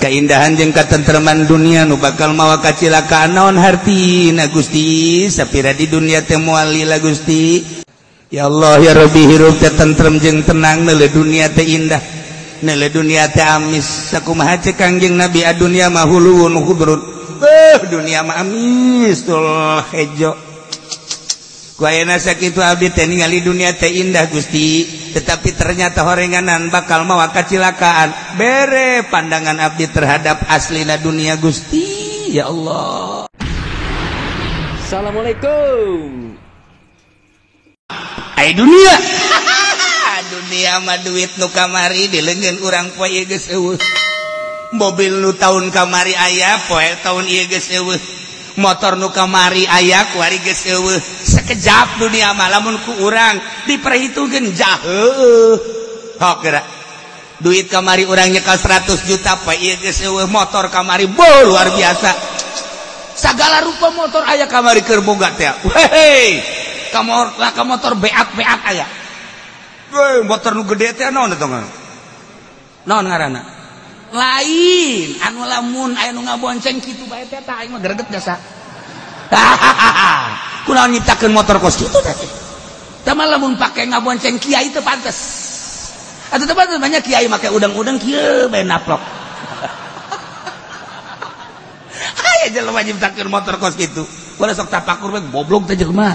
Kaindahan jeung katentreman dunia nu bakal mawa kacilakaan naon hartina Gusti sapira di dunia teh moal lila Gusti. Ya Allah ya Rabbi hirup teh tentrem jeung tenang neuleuh dunia teh indah neuleuh dunia teh amis sakumaha ceuk Kangjeng Nabi adunya mah huluun khudrun dunia mah amis tul hejo. Ku ayeuna sakitu abdi teh ningali dunia teh indah Gusti tetapi ternyata horenganan bakal mawa kacilakaan bere pandangan abdi terhadap aslina dunia Gusti ya Allah. Assalamualaikum. Ai dunia dunia mah duit nu kamari di leungeun urang poe ieu geus eueuh, mobil nu taun kamari aya poe taun ieu geus eueuh, motor nu kamari aya kuari geus eueuh. Sekejap dunia mah lamun ku urang diperhitungkeun jaheuh. Hok geura duit kamari urang nyekel 100 juta poe ieu geus eueuh, motor kamari bo luar biasa sagala rupa motor aya kamari keur boga teh. Hei ka motor beak-beak aya. Weh motor nu gede teh naon eta naon ngaranna lain anu lamun aya nu ngabonceng kitu bae teh tah aing mah greget jasa. Kunaon nyiptakeun motor kos kitu teh tah mah lamun pake ngabonceng kiai teu pantes atuh teu pantes banyak kiai make udang-udang kieu bae naplok. Aya jelema nyiptakeun motor kos kitu ulah sok tapakur bae goblok teh jelema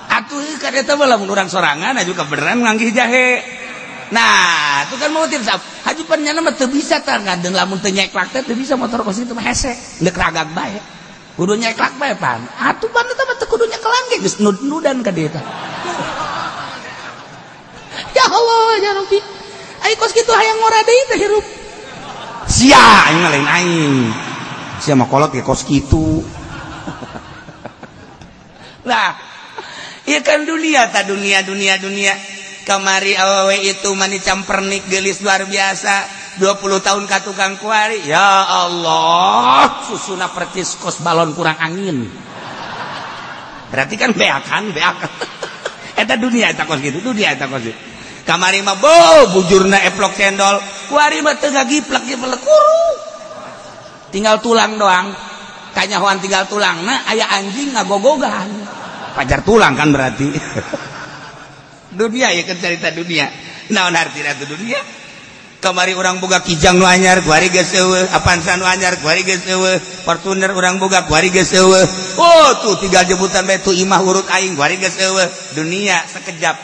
atuh kan eta mah lamun urang sorangan aju kebeneran nganggih jahe. Nah, itu kan mau tiap haju pan nyana mah teu bisa tah ngadeung lamun teu nyeklak teh teu bisa motor kos kitu mah hese deuk ragag bae. Kudu nyeklak bae pan. Atuh pan eta mah teu kudu nyekelan ge geus nud-nudan ka dieu tah. Ya Allah ya Rabbi. Ai kos kitu hayang ngora deui teh hirup. Sia aing mah lain aing. Sia mah kolot ge kos kitu. Nah, ieu kan dunia ta dunia dunia dunia. Kamari awewe itu mani campernik gelis luar biasa 20 tahun ka tukang kuari ya Allah susuna percis kos balon kurang angin berarti kan beakan beakan eta dunia eta kos gitu dunia eta kos gitu kamari mah bo bujurna eplok cendol kuari mah teu ngagiplek giplek kuru tinggal tulang doang kanyahoan tinggal tulangna aya anjing ngagogogan pajar tulang kan berarti. Dunia ya kan cerita dunia naon artina dunia kamari urang boga kijang nu anyar kuari geus eueuh, Avanza nu anyar kuari geus eueuh, Fortuner urang boga kuari geus eueuh. Oh tuh tinggal jemputan bae tuh imah urut aing kuari geus eueuh. Dunia sekejap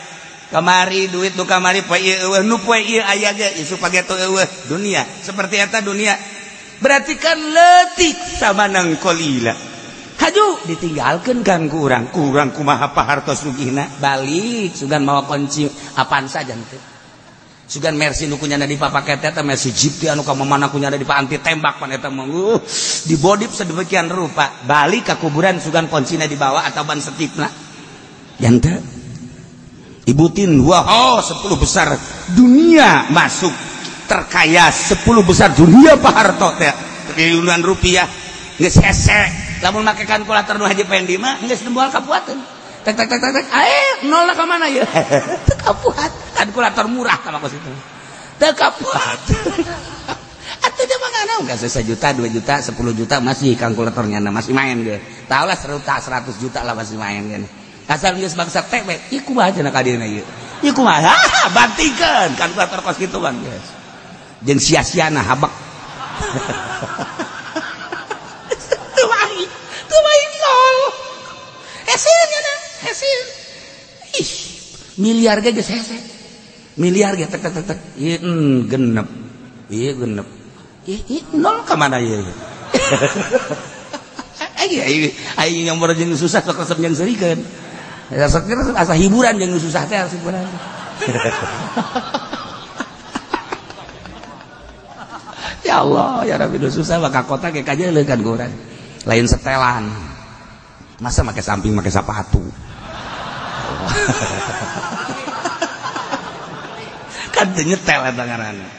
kamari duit nu kamari poe ieu eueuh nu poe ieu aya ge isuk pageto eueuh. Dunia seperti eta dunia berarti kan leutik samanang qalila. Haju ditinggalkan kan ku urang kurang kumaha pahartos sugihna balik sugan mawa kunci Avanza janten sugan Mercy nu kunyana di papaket eta Mercy Jeep teh anu ka mamana kunyana di anti tembak pan eta mah dibodip sedemikian rupa balik ka kuburan sugan kuncina dibawa atau ban setipna janten ibutin wah oh, 10 besar dunia masuk terkaya 10 besar dunia paharto teh triliunan rupiah geus hese lamun make kalkulator nu Haji Pendi mah geus moal kapuateun tek tek tek tek ae nolna ka mana ieu teu kapuat kalkulator murah ka kos itu teu kapuat atuh dia mah nganaon geus 1 juta 2 juta 10 juta masih kalkulatornya masih main ge tahulah 100 juta lah masih main ge asal geus bangsa tek we ieu kumaha cenah ka dieuna ieu ieu kumaha bantikeun kalkulator kos kitu bang geus jeung sia-siana habak. Ih, miliar ge geus hese. Miliar ge tek tek tek tek. Ieu genep. Ieu genep. Ih, nol ka mana ieu? Ai ai nyomor jeung susah sok resep jeung seurikeun. Resep asa hiburan jeung susah teh asa hiburan. Ya Allah, ya Rabbi susah mah ka kota ge kajeuleuh kan urang. Lain setelan. Masa make samping make sepatu. Kan teu nyetel eta ngaranna.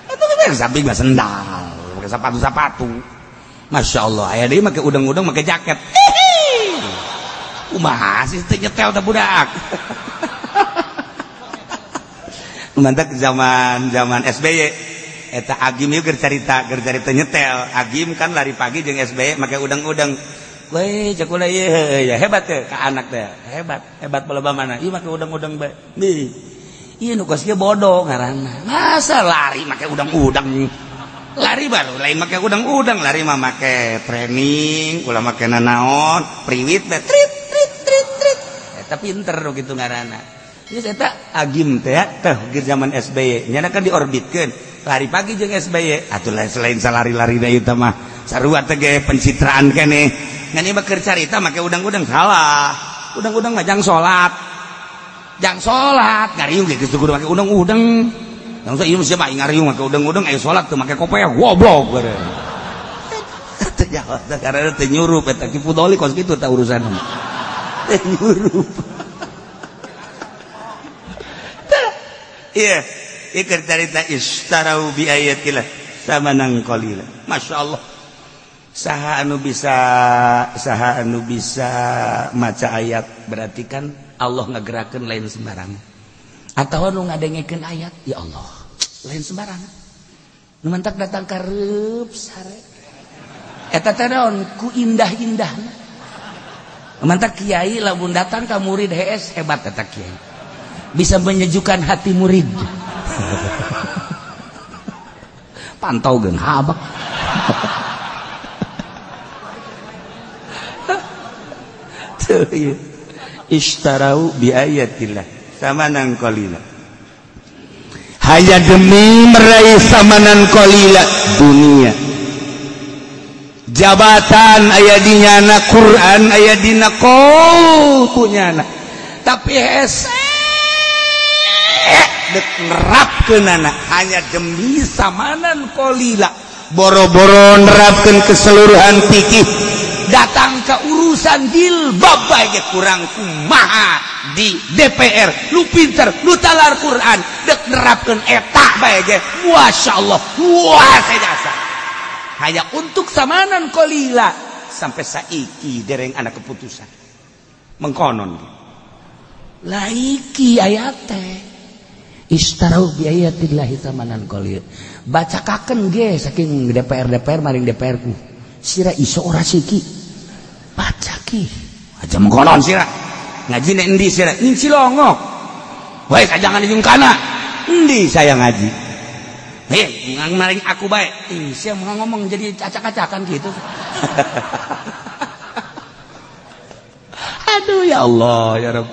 Eta mah samping mah sendal, make sepatu-sepatu. Masya Allah, aya deui make udang-udang make jaket. Kumaha sih teu nyetel teh budak. Mantak zaman-zaman SBY. Eta Agim ieu keur carita nyetel. Agim kan lari pagi jeung SBY make udang-udang. Weh, cek ulah ieu ya hebat teh ka anak teh. Hebat, hebat loba mana. Ieu make udang-udang bae. Nih. Ieu nu kos kieu bodoh ngaranna. Masa lari make udang-udang. Lari baru lain make udang-udang, lari mah make training, ulah make nanaon, priwit teh trit trit trit trit. Eta pinter nu kitu ngaranna. Geus eta Agim teh teh ge zaman SBY, nyana kan diorbitkeun. Lari pagi jeung SBY, atuh selain salari-lari da ieu mah sarua teh ge pencitraan keneh. Ngan ieu mah keur carita make udang-udang salah. Udang-udang mah jang salat. Jang salat ngariung ge geus kudu make udang-udang. Langsung ieu siapa ngariung make udang-udang ayo salat teu make kopeah goblok bare. Teu jawab teh karena teu nyurup eta Ki Fudoli kos kitu tah urusan. Teu nyurup. Iya, ieu keur carita istarau bi ayatillah samanan qalila. Masyaallah. Saha anu bisa maca ayat berarti kan Allah ngagerakeun lain sembarangan. Atawa nu ngadengekeun ayat, ya Allah, lain sembarangan. Nu mantak datang ka reup sare. Eta teh naon ku indah-indahna. Nu mantak kiai lamun datang ka murid hees hebat eta kiai. Bisa menyejukkan hati murid. Pantau geun habak. Tuh ieu. Ishtarau bi ayatillah samanan qalila. Hanya demi meraih samanan qalila dunia. Jabatan aya di nyana, Quran aya dina qaul punyana. Tapi hese dek nerapkeunana hanya demi samanan qalila. Boro-boro nerapkeun keseluruhan fikih. Datang ke urusan jilbab bae ge kurang kumaha di DPR, lu pinter, lu talar Quran, dek nerapkeun eta bae ge, masyaallah, wah saya. Hanya untuk samanan qalila sampai saiki dereng anak keputusan. Mengkonon. Laiki ayat teh. Istarau bi ayatillahi samanan qalila. Bacakakeun ge saking DPR maring DPR ku. Sira iso ora siki. Baca ki. Aja mengkonon sira. Ngaji nek endi sira? Ning Cilongok. Woi, jangan jeung kana. Endi saya ngaji? Hei, maring aku bae. Ih, sia mau ngomong jadi acak-acakan gitu. Aduh ya Allah ya Rabb.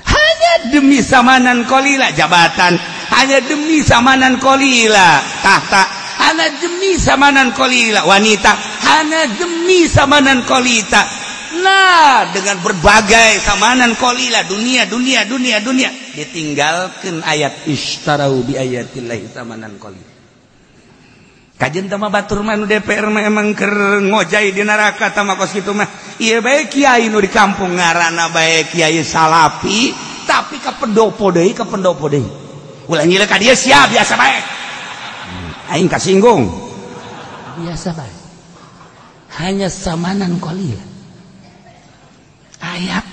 Hanya demi samanan qalila jabatan, hanya demi samanan qalila tahta, hanya demi samanan qalila wanita, hanya demi samanan qalita. Nah, dengan berbagai samanan qalila dunia dunia dunia dunia ditinggalkan ayat ishtarau bi ayatillahi samanan qalila. Kajen tama batur mah nu DPR mah emang keur ngojai di neraka tama kos kitu mah. Ieu bae kiai nu di kampung ngaranna bae kiai salapi tapi ka pendopo deui ka pendopo deui. Ulah nyileuh ka dieu sia biasa bae. Aing kasinggung. Biasa bae. Hanya samanan qalila. Ayat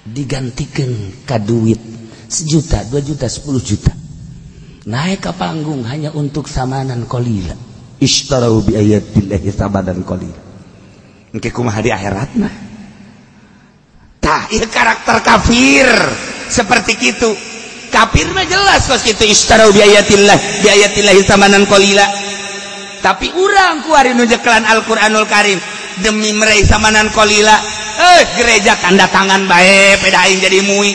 digantikan ka duit 1 juta, 2 juta, 10 juta. Naik ke panggung hanya untuk samanan qalila. Ishtarau bi ayatillahi samanan qalila. Engke kumaha di akhirat mah? Tah, ieu karakter kafir seperti kitu. Kafir mah jelas kos kitu ishtarau bi ayatillahi samanan qalila. Tapi urang kuari nu nyekelan Al-Qur'anul Karim demi meraih samanan qalila. Gereja tanda tangan bae peda aing jadi mui.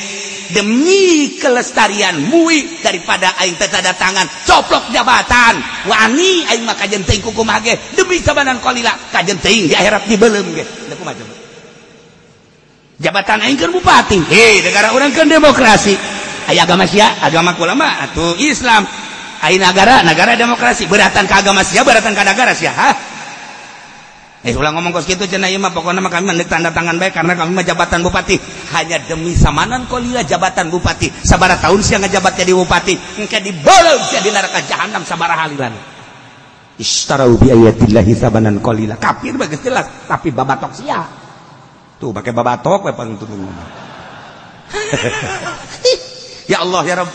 Demi kelestarian mui daripada aing teu tanda tangan coplok jabatan wani aing mah kajen teuing kukumaha ge demi samanan qalila kajen teuing di akhirat dibeuleum ge. Da kumaha coba? Jabatan aing keur bupati. Hei, negara urang keur demokrasi. Aya agama sia, agama kula mah atuh Islam. Aya nagara, nagara demokrasi. Beratan ka agama sia, beratan ka nagara sia. Hah? Ulah ngomong kos kitu cenah ieu mah pokona mah kami mah tanda tangan bae karena kami mah jabatan bupati. Hanya demi samanan qalila jabatan bupati. Sabaraha tahun sia ngajabat jadi bupati, engke dibolong sia di neraka jahanam sabaraha halilan. Ishtarau bi ayatillahi samanan qalila. Kafir mah geus jelas, tapi babatok sia. Tuh pakai babatok we pangtulung. Ya Allah ya Rabb.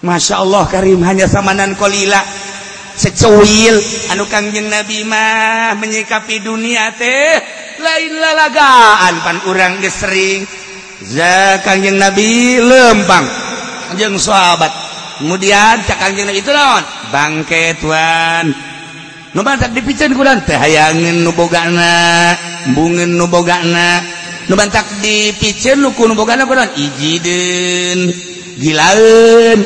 Masya Allah karim hanya samanan qalila. Secuil anu Kangjeng Nabi mah menyikapi dunia teh lain lalagaan pan urang geus sering. Za Kangjeng Nabi lempang jeung sahabat. Kemudian cak Kangjeng Nabi itu naon? Bangke tuan. Nu bantak dipiceun ku urang teh hayangeun nu bogana, embungeun nu bogana. Nu bantak dipiceun nu ku nu bogana ku urang ijideun, gilaeun.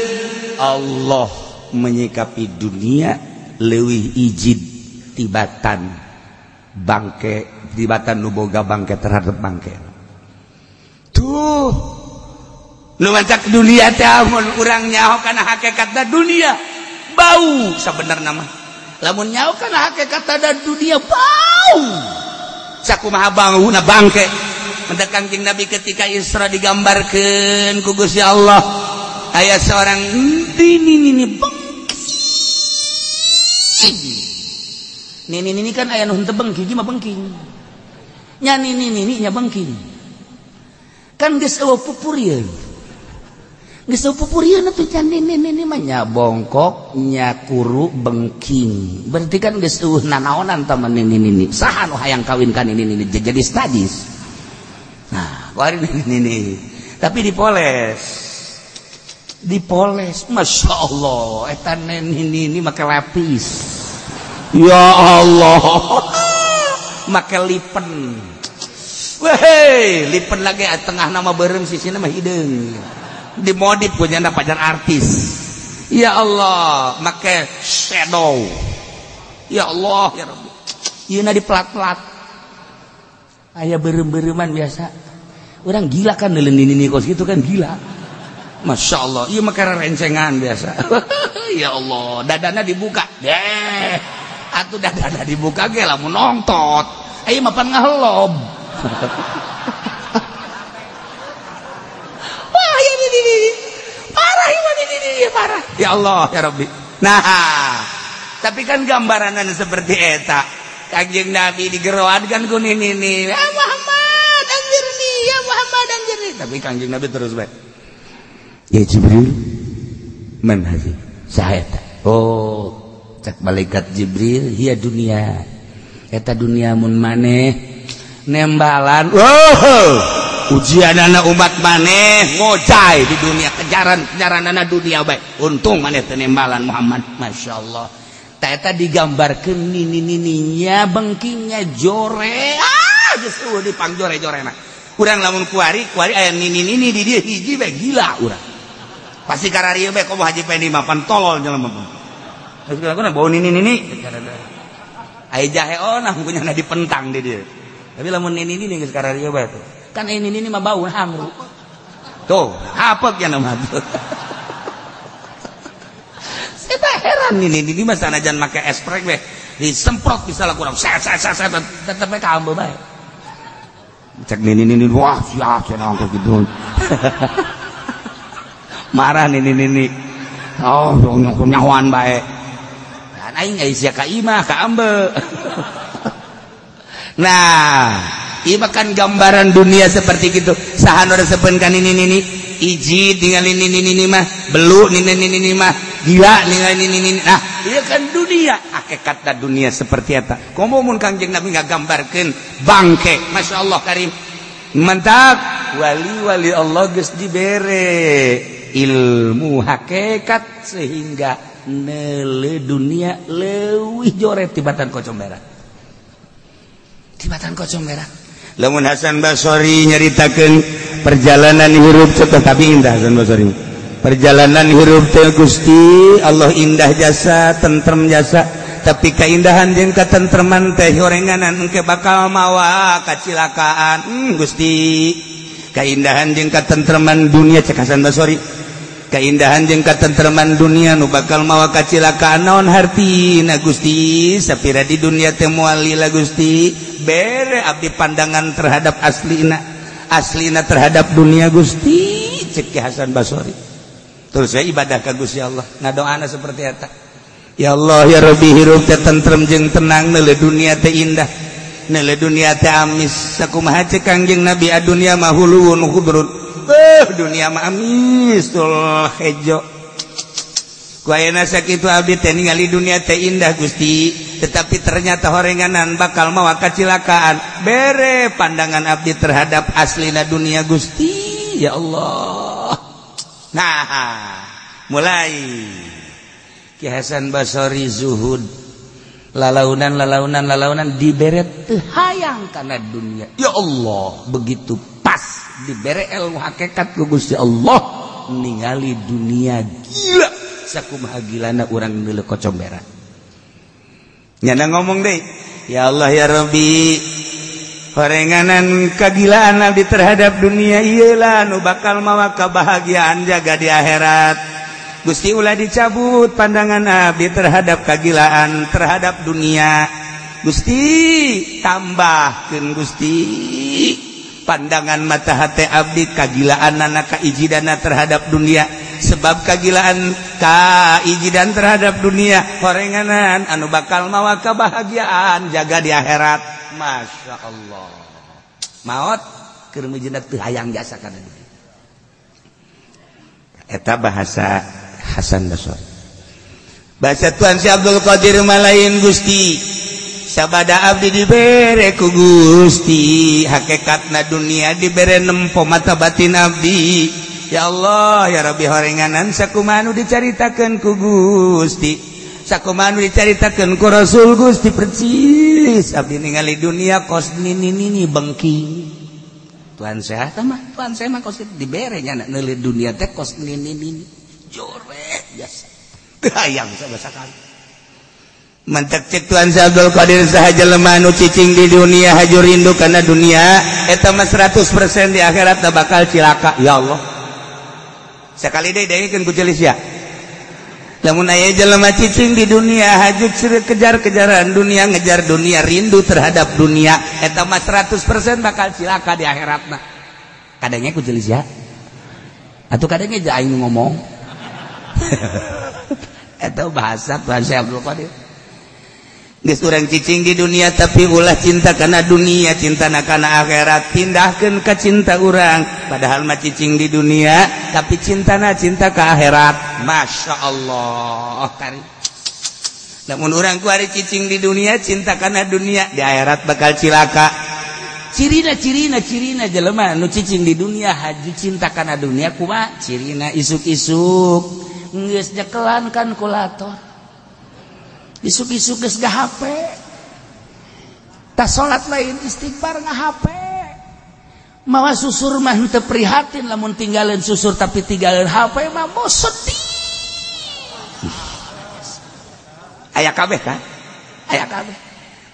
Allah menyikapi dunia leuwih ijid tibatan bangke, tibatan nu boga bangke terhadap bangke. Tuh nu mancak dunia teh amun urang nyaho kana hakikatna dunia bau sabenerna mah. Lamun nyaho kana hakikatna dunia bau. Sakumaha bauna bangke. Mendak Kangjeng Nabi ketika Isra digambarkeun ku Gusti Allah aya seorang nini bengking. Nini nini kan aya nu henteu bengking, mah bengking. Nya nini nini nya bengking. Kan geus eueuh pupurieun. Geus eueuh pupurieun atuh can nini nini mah nya bongkok, nya kuru bengking. Berarti kan geus eueuh nanaonan tah nini nini. Saha nu hayang kawin ka nini nini jadi sadis. Nah, kuari nini nini. Tapi dipoles. Dipoles, masya Allah, eta nini nini make lapis, ya Allah, make lipen, weh, lipen lagi tengah nama berem sisina mah hideung, dimodif punya pacar artis, ya Allah, make shadow, ya Allah, ya Rabbi, ieu na dipelat-pelat, aya berem-bereman biasa, orang gila kan neuleun nini nini kos gitu kan gila. Masya Allah, iya makara rencengan biasa. Ya Allah, dadana dibuka deh. Atuh dadana dibuka ge lamun nongtot. Ayo mapan ngahelob. Wah, ya ini. Parah ini ini parah. Ya Allah, ya Rabbi. Nah, tapi kan gambaranan seperti eta. Kangjeng Nabi digeroan kan ku nini ini. Ya Muhammad, anjirni, ya Muhammad anjirni. Tapi Kangjeng Nabi terus baik. Ya Jibril, man hadhi? Saha eta? Oh, cak malaikat Jibril, hiya dunia. Eta dunia mun maneh nembalan. Oh, ujianana umat maneh ngocai di dunia, kejaran-kejaranana dunia bae. Untung maneh teu nembalan Muhammad. Masya Allah. Ta eta digambarkeun nini-nininya bengkingnya jore. Ah, geus eueuh dipangjore-jorena. Urang lamun kuari, kuari aya nini-nini di dieu hiji bae gila urang. Pasti kararieu bae komo Haji Pendi mah pan tolol jelema mah. Geus kula bau nini-nini. Aya jahe onah punya dipentang di dieu. Tapi lamun nini-nini geus kararieu bae tuh. Kan ini nini mah bau hangru. Tuh, hapek ya nama tuh. Saya heran nini-nini mah sanajan make esprek bae disemprot bisa lah kurang set set set tetep bae kaambe bae. Cek nini-nini wah sia cenah gitu. Marah nini nini, oh nyahoan bae. Dan aing sia ka imah ka ambe. Nah, ieu kan gambaran dunia seperti gitu. Saha nu resepeun ka nini nini, iji ningali nini nini mah, belu nini nini mah, gila ningali nini nini. Nah, ieu kan dunia, hakikatna dunia seperti eta. Komo mun Kangjeng Nabi ngagambarkeun bangke, Masya Allah karim. Mantap, wali-wali Allah geus dibere ilmu hakikat sehingga nele dunia leuwih jore tibatan kocong merah. Tibatan kocong merah. Lamun Hasan Basri nyaritakeun perjalanan hirup tetapi indah Hasan Basri. Perjalanan hirup teh Gusti Allah indah jasa, tentrem jasa, tapi keindahan jeung katentreman teh horenganan engke bakal mawa kacilakaan. Gusti, keindahan jeung katentreman dunia cek Hasan Basri. Keindahan jeung katentreman dunia nu bakal mawa kacilakaan naon hartina Gusti, sapira di dunia teh moal lila Gusti, bere abdi pandangan terhadap aslina, aslina terhadap dunia Gusti, cek Hasan Basri. Terus saya ibadah ka Gusti Allah, ngadoana seperti eta. Ya Allah ya Rabbi, hirup teh tentrem jeung tenang, neuleuh dunia teh indah, neuleuh dunia teh amis. Sakumaha cek Kangjeng Nabi, adunya mah huluwun khudrun. Dunia mah amis tul hejo. Ku ayeuna sakitu abdi teh ningali dunia teh indah Gusti, tetapi ternyata horenganan bakal mawa kacilakaan. Bere pandangan abdi terhadap aslina dunia Gusti, ya Allah. Nah, mulai Ki Hasan Basori zuhud, lalaunan lalaunan lalaunan dibere teu hayang kana dunia. Ya Allah, begitu pas dibere ilmu hakikat ku Gusti Allah, ningali dunia gila sakumaha gilana urang neuleuh kocomberan. Nyana ngomong deui, ya Allah ya Rabbi, horenganan kagilaan abdi terhadap dunia ieu lah nu bakal mawa kebahagiaan jaga di akhirat. Gusti ulah dicabut pandangan abdi terhadap kagilaan terhadap dunia. Gusti tambahkeun Gusti pandangan mata hati abdi kagilaanana kaijidana terhadap dunia. Sebab kagilaan kaijidan terhadap dunia horenganan anu bakal mawa kebahagiaan jaga di akhirat. Masya Allah, maot keur meujeuna teu hayang jasa kana dunia. Eta bahasa Hasan Basri. Bahasa Tuan Si Abdul Qadir malain Gusti, sabada abdi dibere ku Gusti, hakikatna dunia dibere nempo mata batin abdi. Ya Allah ya Rabbi, horenganan sakumaha nu dicaritakeun ku Gusti, sakumaha nu dicaritakeun ku Rasul Gusti, percis abdi ningali dunia kos nini nini bengking. Tuhan saya mah, Tuhan saya mah kos dibere nya neuleuh dunia teh kos nini nini jore biasa teu hayang sabasakali. Mantak cek Tuhan Abdul Qadir saha jelema nu cicing di dunia haju rindu kana dunia eta mah 100% di akhirat bakal cilaka. Ya Allah, sekali deui dengekeun ku celis ya. Lamun aya jelema cicing di dunia haju kejar-kejaran dunia, ngejar dunia, rindu terhadap dunia eta mah 100% bakal cilaka di akhiratna. Kadangnya ku celis ya. Atuh kadangnya aing ngomong. Eta bahasa Tuhan Syekh Abdul Qadir. Geus urang cicing di dunia tapi ulah cinta kana dunia, cintana kana akhirat, pindahkeun ka cinta urang. Padahal mah cicing di dunia tapi cintana cinta ka akhirat. Masya Allah kari. Lamun urang ku ari cicing di dunia cinta kana dunia, di akhirat bakal cilaka. Cirina cirina cirina jelema nu cicing di dunia haju cinta kana dunia kumaha? Cirina isuk-isuk geus nyekelan kalkulator. Isuk-isuk geus HP, tas salat lain istighfar nga HP, mawa susur mah teu prihatin lamun tinggalin susur tapi tinggalin HP mah mau sedih. Aya kabeh kan? Aya kabeh.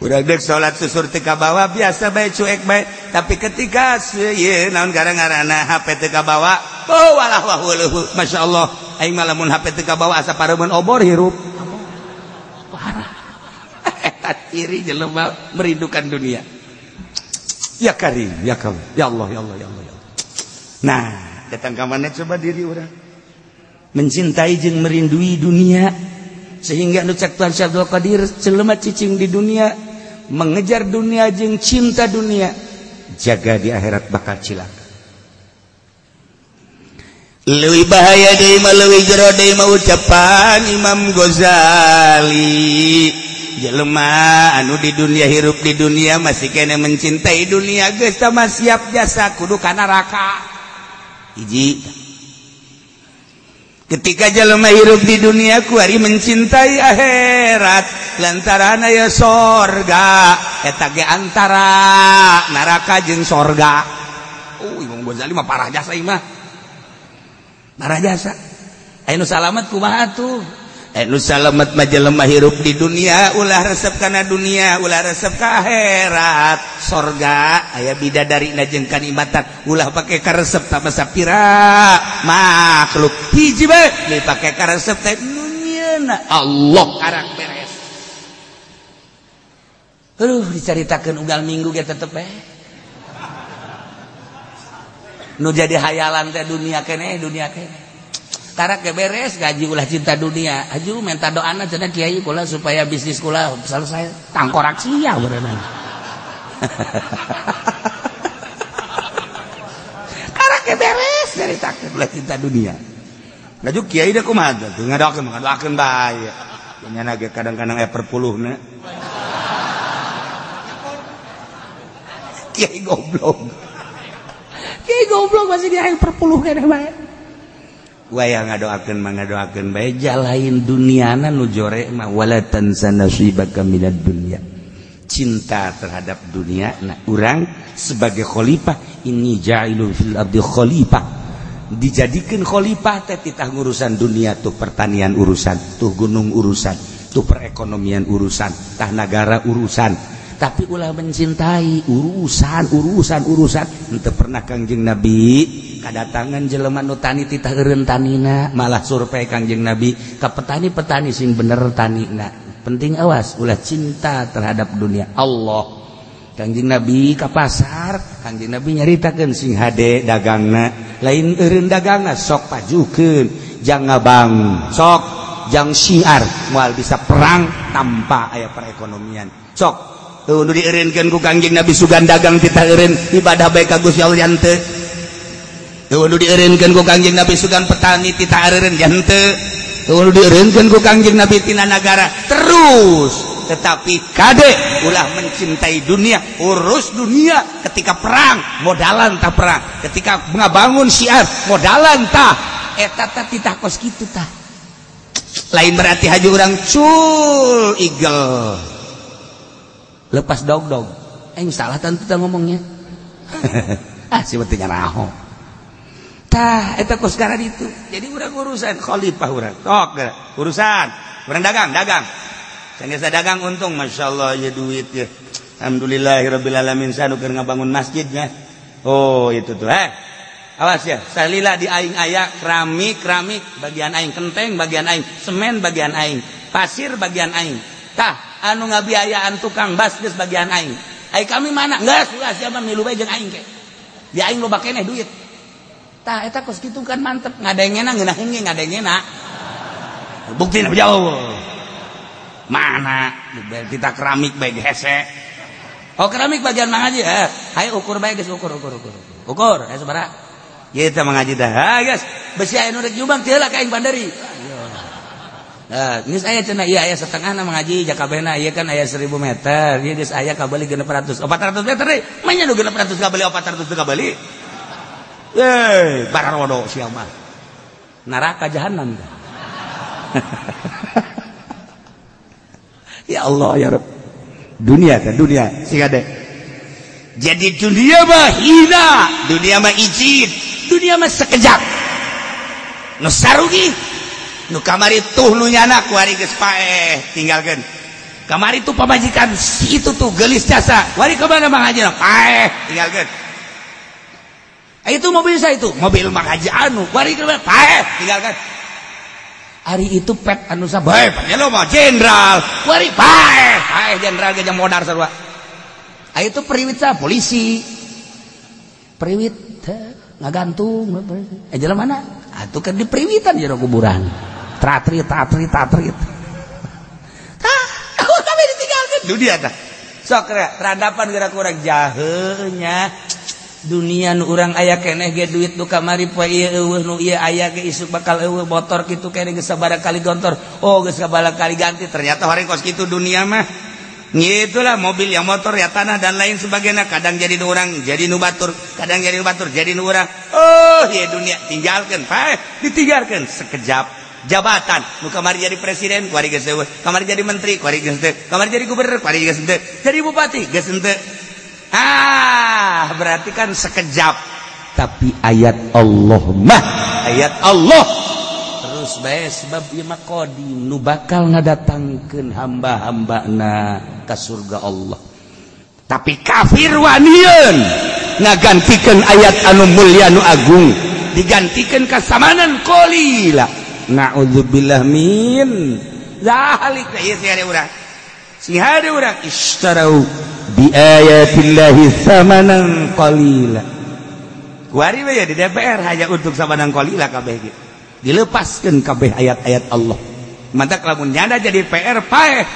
Urang deuk salat susur teu kabawa biasa bae cuek bae, tapi ketika ieu naon gara-garana HP teu kabawa, oh walah wah weuh masyaallah aing mah lamun HP teu kabawa asa pareumeun obor hirup. Parah. Eta ciri jelema merindukan dunia. Ya Karim, ya Karim, ya Allah, ya Allah, ya Allah, ya Allah. Nah, datang ka mana coba diri urang mencintai jeung merindui dunia sehingga nu cek Tuhan Syekh Abdul Qadir jelema cicing di dunia mengejar dunia jeung cinta dunia jaga di akhirat bakal cilaka. Leuwih bahaya deui mah leuwih jero deui mah ucapan Imam Ghazali. Jelema anu di dunia hirup di dunia masih kene mencintai dunia geus tah mah siap jasa kudu ka neraka. Hiji. Ketika jelema hirup di dunia kuari mencintai akhirat lantaran aya sorga eta ge antara neraka jeung sorga. Imam Ghazali mah parah jasa ieu mah. Parah jasa. Aya nu salamet kumaha tuh? Anu salamet mah jelema hirup di dunia ulah resep kana dunia, ulah resep ka akhirat. Sorga aya bidadari na jeung kanikmatan, ulah pake karesep tambah sapira makhluk. Hiji bae dipake karesep teh nu nyieuna Allah karak beres. Aduh dicaritakeun unggal minggu ge tetep bae. Nu jadi hayalan teh dunia keneh, dunia keneh. Karak ge beres gaji ulah cinta dunia. Aju minta doana cenah kiai kula supaya bisnis kula selesai. Tangkorak sia berenang. Karak ge beres caritakeun ulah cinta dunia. Ngajuk kiai deh kumaha tuh ngadoakeun ngadoakeun bae. Nya ge kadang-kadang aya perpuluhna. Kiai goblok. Kiai goblok masih dia aya perpuluh keneh bae. Waya ngadoakeun mah ngadoakeun bae jalain duniana nu jore mah wala tansa nasibaka minad dunya. Cinta terhadap dunia. Nah, urang sebagai khalifah ini ja'ilun fil ardi khalifah. Dijadikan khalifah teh titah ngurusan dunia tuh pertanian urusan, tuh gunung urusan, tuh perekonomian urusan, tah nagara urusan. Tapi ulah mencintai urusan, urusan, urusan. Henteu pernah Kangjeng Nabi kadatangan jelema nu tani titah eureun tanina, malah survei Kangjeng Nabi ka petani-petani sing bener tanina. Penting awas ulah cinta terhadap dunia. Allah Kangjeng Nabi ka pasar, Kangjeng Nabi nyaritakeun sing hade dagangna, lain eureun dagangna sok pajukeun, jang ngabang, sok jang syiar, moal bisa perang tanpa aya perekonomian. Sok tuh nu dieureunkeun ku Kangjeng Nabi sugan dagang titah eureun ibadah bae ka Gusti Allah henteu. Tuh nu dieureunkeun ku Kangjeng Nabi sugan petani titah eureun henteu. Tuh dieureunkeun ku Kangjeng Nabi tina nagara terus. Tetapi kade ulah mencintai dunia, urus dunia ketika perang modalan tah perang, ketika ngabangun syiar modalan tah eta tah titah kos kitu tah. Lain berarti haji urang cul igel lepas dog-dog. Salah tentu tah ngomongnya. Ah si penting naraho. Tah eta kos gara ditu. Jadi urang urusan khalifah urang. Tok urusan urang dagang, dagang. Sanggeus dagang untung masyaallah ya duit ya. Alhamdulillahirabbil alamin sanu keur ngabangun masjidnya. Oh itu tuh Awas ya, salila di aing aya keramik, keramik bagian aing, kenteng bagian aing, semen bagian aing, pasir bagian aing. Tah anu ngabiayaan tukang bas geus bagian aing. Ai kami mana? Geus ulah sia mah milu bae jeung aing ke. Di aing loba keneh duit. Tah eta kos kitu kan mantep ngadengena ngeunaheun ge ngadengena. Buktina jauh. Mana kita keramik bae hese. Oh keramik bagian Mang Haji. Hayu ukur bae geus ukur ukur ukur. Ukur aya sabaraha? Ieu teh Mang Haji teh. Ha geus besi aya nu rek nyumbang teu heula ka aing banderi. Nah, geus aya cenah ieu aya setengahna Mang Haji jakabehna ieu kan aya 1000 meter. Ieu geus aya kabeli 600. 400 meter deui. Manya nu 600 kabeli 400 teu kabeli. Bararodo sia mah. Neraka jahanam. Ya Allah ya Rabb. Dunia kan dunia sing ade. Jadi dunia mah hina, dunia mah izin, dunia mah sekejap. Nu sarugi, nu kamari tuh nu nyana kuari geus paeh tinggalkeun. Kamari tuh pamajikan si itu tuh geulis jasa. Wari ka mana Mang Haji? Paeh tinggalkeun. Itu mobil saya itu, mobil Mang Haji anu, wari ka mana? Paeh tinggalkeun. Hari itu pet anu sabae lo mah jenderal wari paeh paeh jenderal ge modar sarua. Itu periwit sa polisi periwit ngagantung jelema mana atuh kan di periwitan jero kuburan tratrit tatrit tatrit tah kami ditinggalkeun dunia tah sok radapan geura kurang jaheunya dunia nu urang aya keneh ge duit nu kamari poe ieu eueuh nu ieu aya ge isuk bakal eueuh motor kitu keneh geus sabaraha kali gontor oh geus sabaraha kali ganti ternyata horeng kos kitu dunia mah ngitulah mobil yang motor ya tanah dan lain sebagainya kadang jadi nu urang jadi nu batur kadang jadi nu batur jadi nu urang oh ieu dunia tinggalkeun paeh ditinggalkeun sekejap jabatan nu kamari jadi presiden kuari geus eueuh kamari jadi menteri kuari geus henteu kamari jadi gubernur kuari geus henteu jadi bupati geus henteu. Ah, berarti kan sekejap. Tapi ayat Allah mah, ayat Allah terus bae sebab ieu mah qadim nu bakal ngadatangkeun hamba-hambana ka surga Allah. Tapi kafir wanieun ngagantikeun ayat anu mulia nu agung, digantikeun kasamanan qalila. Na'udzubillah min zalik. Ieu sih ada urang. Sing hade urang istarau bi ayatillahi thamanan qalila. Kuari we di DPR hanya untuk samanan qalila kabeh ge. Dilepaskeun kabeh ayat-ayat Allah. Mantak lamun nyada jadi PR paeh.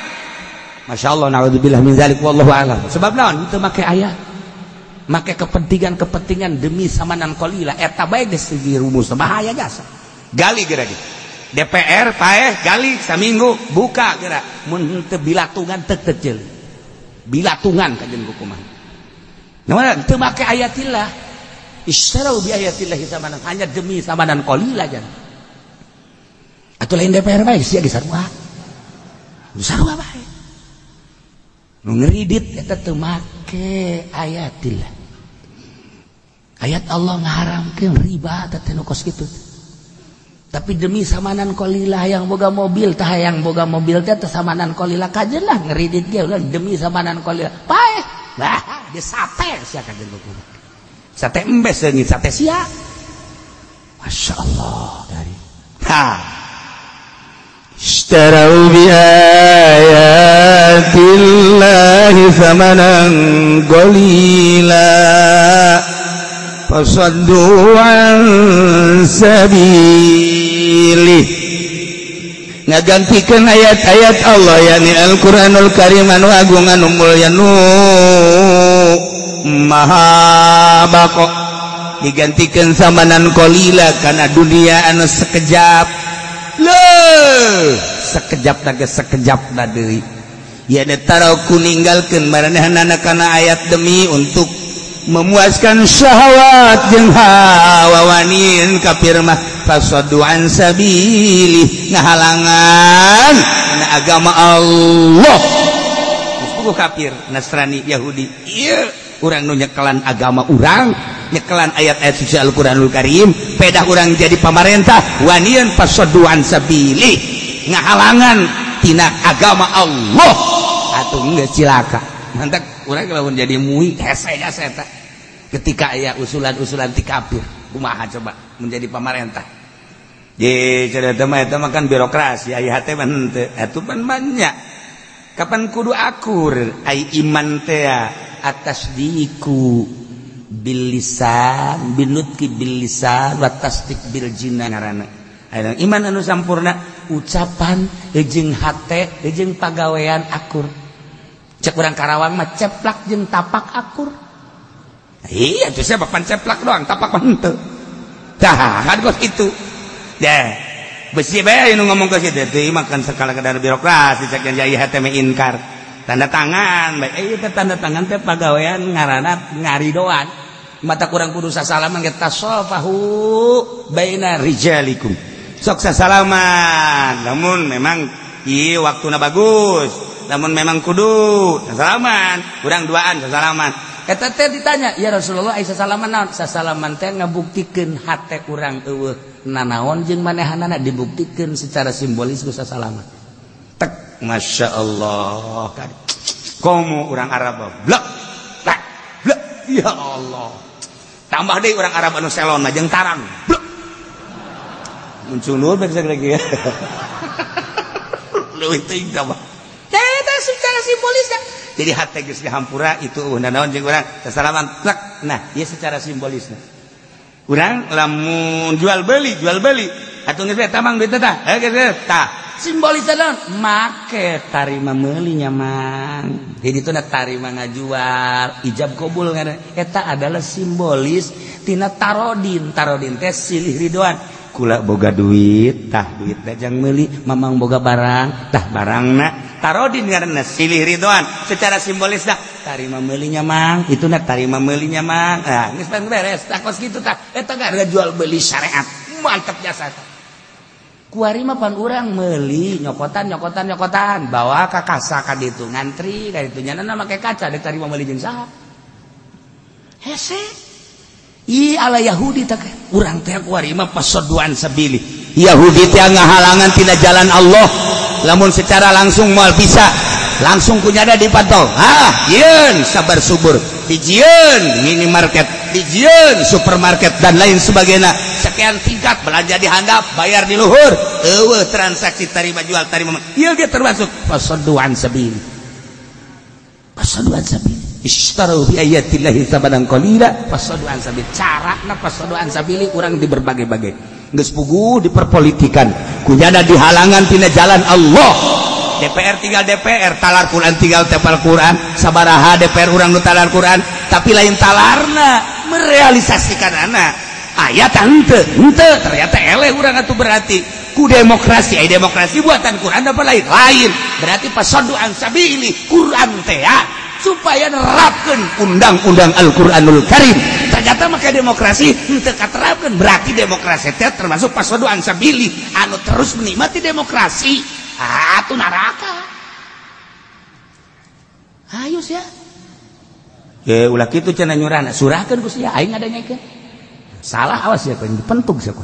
Masyaallah naudzubillah min zalik wallahu a'lam. Sebab naon teu make ayat. Make kepentingan-kepentingan demi samanan qalila eta bae geus segi rumus bahaya jasa. Gali geura ge. DPR paeh gali saminggu buka geura mun teu bilatungan teu teu ceuli. Bilatungan kajen hukuman. Nah, teu make ayatillah. Istarau bi ayatillahi samanan, hanya demi samanan qalila jan. Atuh lain DPR bae sia ge sarua. Sarua bae. Nu ngeridit eta teu make ayatillah. Ayat Allah ngaharamkeun riba teh nu kos kitu. Tapi demi samanan qalilah yang boga mobil tah hayang boga mobil teh teh samanan qalilah kajen lah ngeridit ge ulah demi samanan qalilah. Paeh. Bah, dia sate sia kajen kumaha. Sate embes leungit sate sia. Masya Allah dari. Ha. Ishtarau bi ayatillahi thamanan qalila fasaddu an sabilih. Ngagantikan ayat-ayat Allah yakni Al-Qur'anul Karim anu agung anu mulya nu maha baqo digantikan samanan qalila kana dunia anu sekejap. Leuh, sekejap na sekejap na deui. Ya taraku ninggalkeun maranehanana kana ayat demi untuk memuaskan syahwat jeung hawa wanin kafir mah fasaddu an sabili ngahalangan kana agama Allah. Geus kafir Nasrani Yahudi ieu urang nu nyekelan agama urang, nyekelan ayat-ayat suci Al-Qur'anul Karim, pedah urang jadi pamarentah wanian fasaddu an sabili ngahalangan tina agama Allah. Atuh geus cilaka. Mantak urang lamun jadi mui hese jasa eta. Ketika aya usulan-usulan ti kafir, kumaha coba menjadi pamarentah. Ye cenah mah eta mah kan birokrasi, aya hate mah henteu. Atuh pan banyak. Kapan kudu akur ai iman teh atas diku bil lisan binutki bil lisan wa tasdik bil jinan ngaranna. Aya iman anu sampurna ucapan jeung hate jeung pagawean akur. Cek urang Karawang mah ceplak jeung tapak akur. Iya tuh saya bapan ceplak doang, tapak mah henteu. Tah, kan kos kitu. Deh, besi bae nu ngomong ke situ teh mah kan sakala kadar birokrasi cek yang jaya hate mah inkar. Tanda tangan bae. Ieu teh tanda tangan teh pagawean ngaranna ngaridoan. Mata kurang kudu sasalaman ge tasofahu baina rijalikum. Sok sasalaman. Namun memang ieu waktuna bagus. Namun memang kudu sasalaman, urang duaan sasalaman. Eta teh ditanya, "Ya Rasulullah, ai sasalaman naon?" Sasalaman teh ngabuktikeun hate urang eueuh nanaon jeung manehanana dibuktikeun secara simbolis ku sasalaman. Tek, Masya Allah. Komo urang Arab blek, blek, blek. Ya Allah. Tambah deui urang Arab anu selon jeung tarang. Blek. Muncul nur bae lagi ya. Leuwih teuing tambah. Secara simbolis ya. Jadi hate geus dihampura itu naon jeung urang sasalaman plek. Nah, ieu secara simbolisna. Urang lamun jual beli atuh geus tamang duit tah. Heuh geus tah. Simbolisna naon? Make tarima meuli nya mang. Jadi itu na tarima ngajual, ijab kabul ngaranna. Eta adalah simbolis tina tarodin. Tarodin teh silih ridoan. Kula boga duit, tah duitna jang meuli, mamang boga barang, tah barangna. Tarodin ngaranna silih ridwan secara simbolis dah tarima meulinya mang, itu na tarima meulinya mang. Ah, geus beres tah kos kitu tah. Eta gara jual beli syariat. Mantep jasa tah. Kuari mah pan urang meuli nyokotan nyokotan nyokotan, bawa ka kasa ka ditu ngantri ka ditu nyanana make kaca dek tarima meuli jeung saha. Hese. Ih ala Yahudi teh urang teh kuari mah pasoduan sabili. Yahudi teh ngahalangan tina jalan Allah. Lamun secara langsung moal bisa, langsung kunyada dipantau. Ah, jieun sabar subur, dijieun minimarket, dijieun supermarket dan lain sebagainya. Sekian tingkat belanja di handap, bayar di luhur. Eueuh transaksi tarima jual tarima. Ieu ge termasuk pasoduan sabili. Pasoduan sabili. Ishtaru bi ayatillahi thamanan qalila fasaddu an sabil. Carana fasaddu an sabili urang di berbagai-bagai. Geus puguh diperpolitikan, kunyana dihalangan tina jalan Allah. DPR tinggal DPR, talar Quran tinggal tepal Quran, sabaraha DPR urang nu talar Quran, tapi lain talarna merealisasikan anak. Aya tah henteu, henteu ternyata eleh urang atuh berarti ku demokrasi. Ai demokrasi buatan Quran apa lain? Lain. Berarti fasoddu an sabili Quran teh ya, supaya nerapkeun undang-undang Al-Qur'anul Karim. Ternyata make demokrasi henteu katerapkeun, berarti demokrasi teh termasuk fasoddu an sabili anu terus menikmati demokrasi. Ah, atuh neraka. Ayo sia. Ye ulah kitu cenah nyurana, surahkeun ku sia aing ngadanyakeun. Salah awas ya kowe dipentuk sia kowe.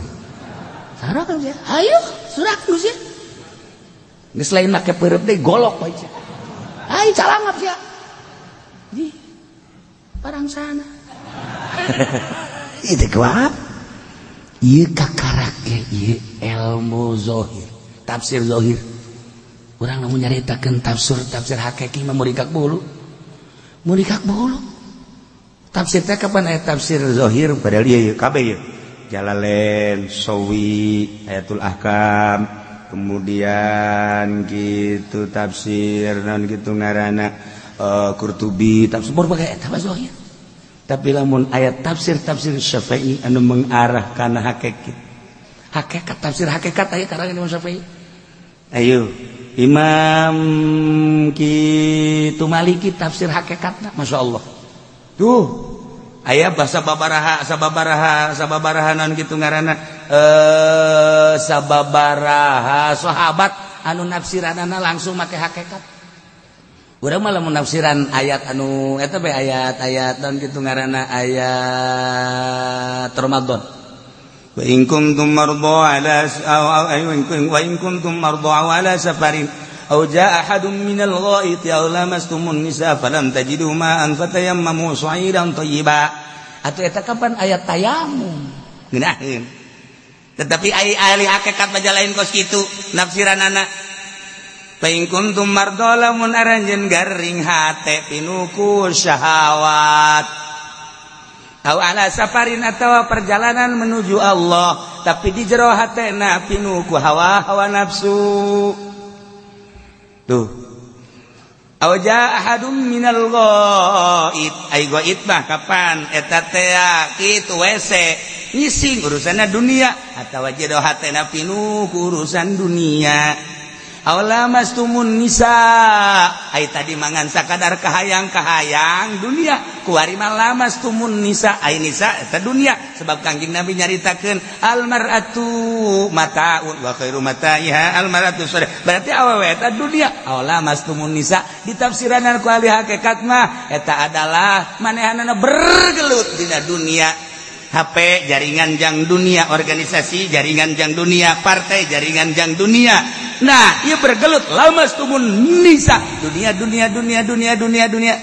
Surahkeun sia. Ayo surahkeun ku sia. Geus lain make peureub deui golok kowe sia. Ayo calangap sia. Di parang sana. Itu kuat. Ieu kakarak ge ieu ilmu zahir, tafsir zahir. Urang lamun nyaritakeun tafsir hakiki mah murikak bulu. Murikak bulu. Tafsir teh kapan aya tafsir zahir padahal ieu kabeh ieu. Jalalain, Sawi, Ayatul Ahkam, kemudian gitu tafsir naon gitu ngaranna Qurtubi, tafsir berbagai eta mah zahir. Tapi lamun ayat tafsir-tafsir Syafi'i anu mengarah kana hakikat. Hakikat tafsir hakikat aya karangan Imam Syafi'i. Ayo Imam kitu Maliki tafsir hakikatna Masya Allah. Tuh aya bahasa babaraha sababaraha sababaraha naon kitu ngaranna sababaraha sahabat anu nafsiranana langsung make hakikat. Urang mah lamun nafsiran ayat anu eta bae ayat-ayat naon kitu ngaranna ayat Ramadan. Wa in kuntum marda ala wa in kuntum marda ala safarin aw jaa ahadun minal ghaiti aw lamastumun nisa falam tajidu ma'an fatayammamu sha'idan thayyiba. Atuh eta kapan ayat tayamum ngeunaheun. Tetapi ai ahli hakikat mah lain kos kitu nafsiranana. Fa in kuntum marda lamun aranjeun garing hate pinuku syahawat aw ala safarin atawa perjalanan menuju Allah tapi di jero hatena pinuku hawa-hawa nafsu. Tuh aw jaa ahadum minal ghaid ai ghaid mah kapan eta teh kitu WC ngising urusanna dunia atawa jero hatena pinuku urusan dunia. Awlamastumun nisa ai tadi mangan sakadar kahayang-kahayang dunia kuari mah lamastumun nisa ai nisa eta dunia sebab Kangjeng Nabi nyaritakeun almar'atu mataun wa khairu mataiha almar'atu sholih berarti awewe eta dunia. Awlamastumun nisa ditafsiranan ku ahli hakikat mah eta adalah manehanana bergelut dina dunia. HP jaringan jang dunia, organisasi jaringan jang dunia, partai jaringan jang dunia. Nah, ia bergelut lamastumun nisa dunia dunia dunia dunia dunia dunia.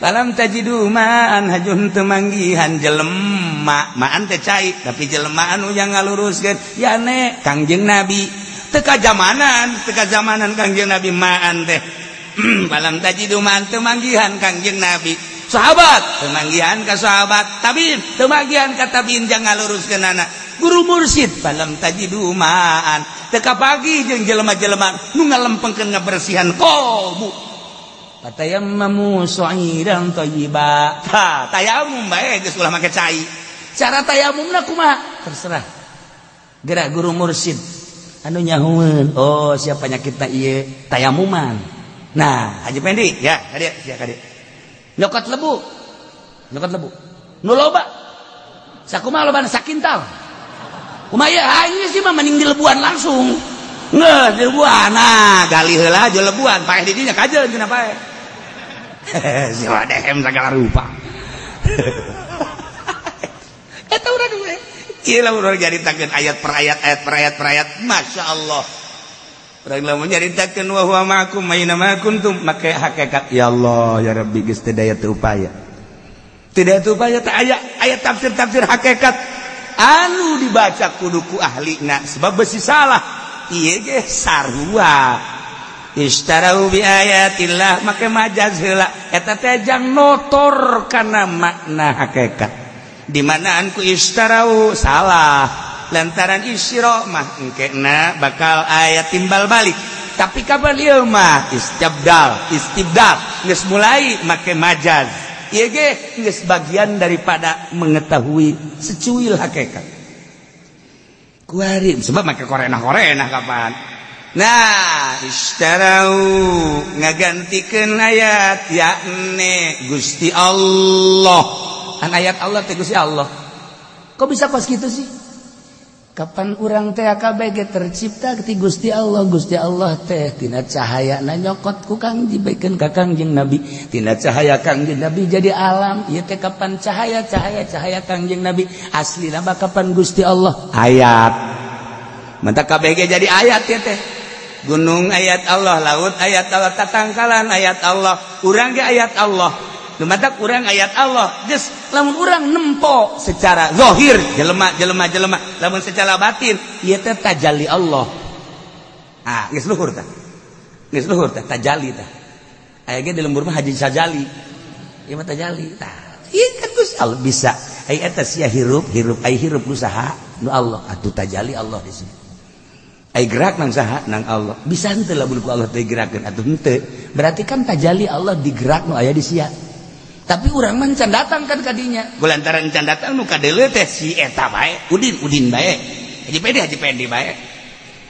Falam tajidu ma'an hajun temanggihan jelema, ma'an teh cai tapi jelema anu yang ngaluruskeun yane Kangjeng Nabi. Teu kajamanan Kangjeng Nabi ma'an teh. Falam tajidu ma'an temanggihan Kangjeng Nabi. Sahabat temanggihan ka sahabat, tabiin temanggihan ka tabiin jangan ngaluruskeun anak. Guru mursyid falam tajidu ma'an teu kapagi jeung jelema-jelema nu ngalempengkeun ngabersihan qalbu. Fatayammamu sha'idan thayyiba. Tah, tayamum bae geus ulah make cai. Cara tayamumna kumaha? Terserah. Gerak guru mursyid anu nyahueun, oh siapa penyakitna ieu tayamuman. Nah, Haji Pendi ya, kadieu sia kadieu. Nyokot lebu. Nyokot lebu. Nu loba. Sakumaha lobana sakintal. Kumaha ieu aing sih mah mending dilebuan langsung. Ngeuh dilebuan. Nah, gali heula aja lebuan, paeh di dinya kajeun cenah paeh. Si wadehem sagala rupa. Eta urang we. Ieu lamun urang nyaritakeun ayat per ayat, ayat per ayat per ayat, masyaallah. Urang lamun nyaritakeun wa huwa ma'akum aina ma kuntum make hakikat ya Allah ya Rabbi geus teu daya teu upaya. Teu daya teu upaya teh aya ayat tafsir-tafsir hakikat anu dibaca kudu ku ahlina sebab besi salah. Ieu ge sarua. Istarau bi ayatillah make majaz heula eta teh jang notor kana makna hakikat. Di manaan ku istarau salah. Lantaran isyra mah engkena bakal ayat timbal balik. Tapi kapan ieu mah istibdal, istibdal geus mulai make majaz. Ieu ge geus bagian daripada mengetahui secuil hakikat. Kuari sebab make korenah-korenah kapan. Nah, istarau ngagantikeun ayat yakni Gusti Allah. An ayat Allah teh Gusti Allah. Kok bisa pas gitu sih? Kapan urang teh KBG tercipta ti Gusti Allah, Gusti Allah teh tina cahayana nyokot ku Kang dibaikeun ka Kangjeng Nabi, tina cahaya Kangjeng Nabi jadi alam. Ieu teh kapan cahaya cahaya cahaya Kangjeng Nabi aslina mah kapan Gusti Allah ayat. Mantap KBG jadi ayat ya teh. Gunung ayat Allah, laut ayat Allah, tatangkalan ayat Allah, urang ge ayat Allah. Lumatak urang ayat Allah. Geus lamun urang nempo secara zahir jelema jelema jelema, lamun secara batin ieu teh tajalli Allah. Ah, geus luhur tah. Geus luhur tah tajalli tah. Aya ge di lembur mah haji sajali. Ieu mah tajalli tah. Ieu kan Gusti Allah bisa. Ai eta sia hirup, hirup ai hirup ku saha? Nu Allah. Atuh tajalli Allah di sini. Ai gerak nang saha? Nang Allah. Bisa henteu lamun ku Allah teh gerakeun atuh henteu. Berarti kan tajalli Allah digerak nu aya di sia. Tapi urang mah can datang kan kadinya. Gulantaran can datang nu kadeuleu teh si eta bae, udin-udin bae. Haji Pedi Haji Pendi bae.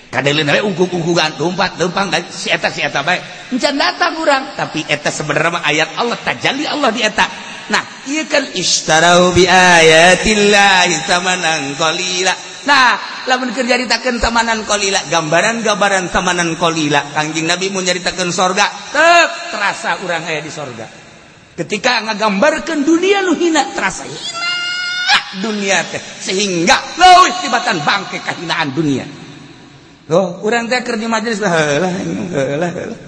Kadeuleu bae ungkuk-ungkugan, lompat lempang si eta bae. Can datang urang, tapi eta sebenarnya mah ayat Allah, tajalli Allah di eta. Nah, ieu kan istarau bi ayatillahi samanan qalila. Nah, lamun keur nyaritakeun tamanan qalila, gambaran-gambaran tamanan qalila, Kangjeng Nabi mun nyaritakeun sorga, teu terasa urang aya di sorga. Ketika ngagambarkeun dunia nu hina, terasa hina dunia teh sehingga leuwih tibatan bangke kahinaan dunia. Loh, urang teh keur di majelis lah heulah heulah heulah.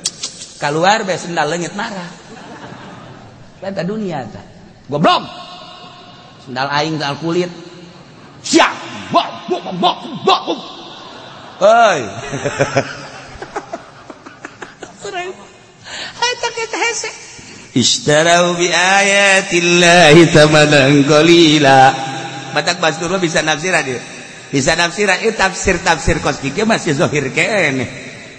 Kaluar bae sendal leungit marah. Eta dunia teh. Goblok. Sendal aing sendal kulit. Siap. Bok bok bok bok. Heuy. Urang eta teh hese. Ishtarau bi ayatillahi thamanan qalila. Batak Basdur bisa nafsiran dia. Bisa nafsiran ieu tafsir-tafsir kos kieu masih zahir keneh.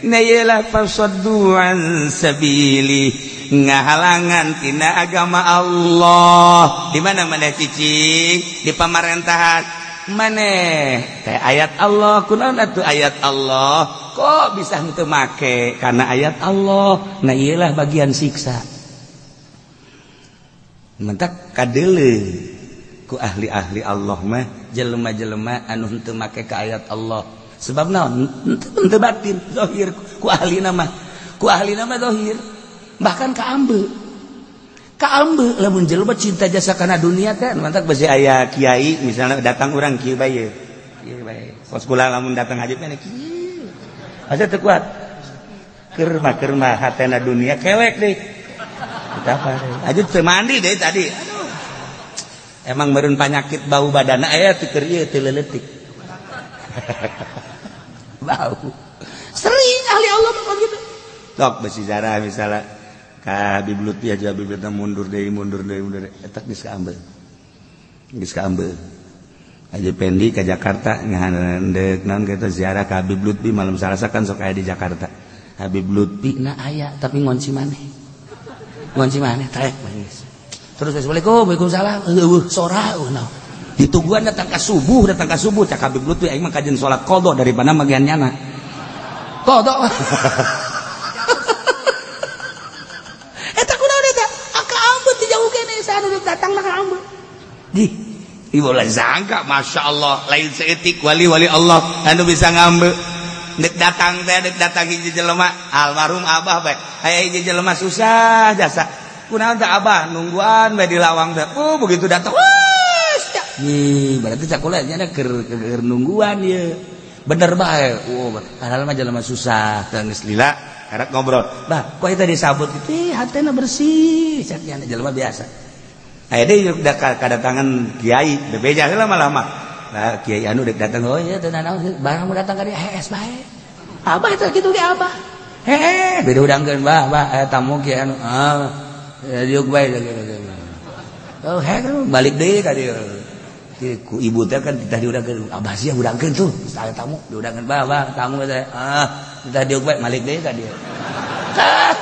Na yelah fasaddu an sabili, ngahalangan tina agama Allah. Di mana maneh cicing? Di pamarentahan. Maneh teh ayat Allah, kunaon atuh ayat Allah? Kok bisa henteu make karena ayat Allah? Nah ieulah bagian siksa. Mentak kadeuleu ku ahli-ahli Allah mah jelema-jelema anu henteu make ka ayat Allah. Sebab naon? Henteu batin, zahir ku ahlina mah. Ku ahlina mah zahir. Bahkan ka ambe. Ka ambe lamun jelema cinta jasa kana dunia teh mantak besi aya kiai misalnya datang urang kieu bae. Kieu bae. Kos kula lamun datang haji mah kieu. Asa teu kuat. Keur mah hatena dunia kelek deui. Aja teu mandi deh tadi. Aduh. Emang meureun panyakit bau badana aya teu keur ieu teu leuletik. Bau. Sering ahli Allah mah gitu. Tok besi zarah misalnya ka Habib Lutfi aja Habib Lutfi mundur deui mundur deui mundur deui eta geus kaambeul. Geus kaambeul. Haji Pendi ka Jakarta ngahandeuk naon kitu ziarah ka Habib Lutfi malam Salasa kan sok aya di Jakarta. Habib Lutfi na aya tapi ngonci maneh. Ngonci maneh trek geus. Terus assalamualaikum, waalaikumsalam. Eueuh sora eueuh naon. Ditungguan datang ka subuh cak Habib Lutfi aing mah kajen salat qadha daripada magian nyana. Qadha. Eta kunaon eta? Aka ambeut ti jauh keneh saha nu datang mah ka ambeut. Di ieu ulah sangka masyaallah lain saeutik wali-wali Allah anu bisa ngambeut. Dek datang teh dek datang hiji jelema almarhum abah bae. Aya hiji jelema susah jasa. Kunaon teh abah nungguan bae di lawang teh. Oh begitu datang. Wah, nih berarti cakula nya keur nungguan ieu. Bener bae. Oh, padahal mah jelema susah teh geus lila karek ngobrol. Bah, kok eta disabut kitu hatena bersih cak nya jelema biasa. Aya deui kadatangan kiai bebeja heula lama-lama. Nah, kiai anu dek datang, oh iya teu nanaon barang mau datang ka dieu hees bae. Abah teh kitu ge abah. Heeh, beda udangkeun bah, bah aya tamu kiai anu. Ah, diuk bae gitu. Oh, heeh balik deui ka dieu. Ku ibu teh kan titah diudangkeun, abah sia udangkeun tuh, aya tamu diudangkeun bah, bah tamu teh. Ah, titah diuk bae balik deui ka dieu.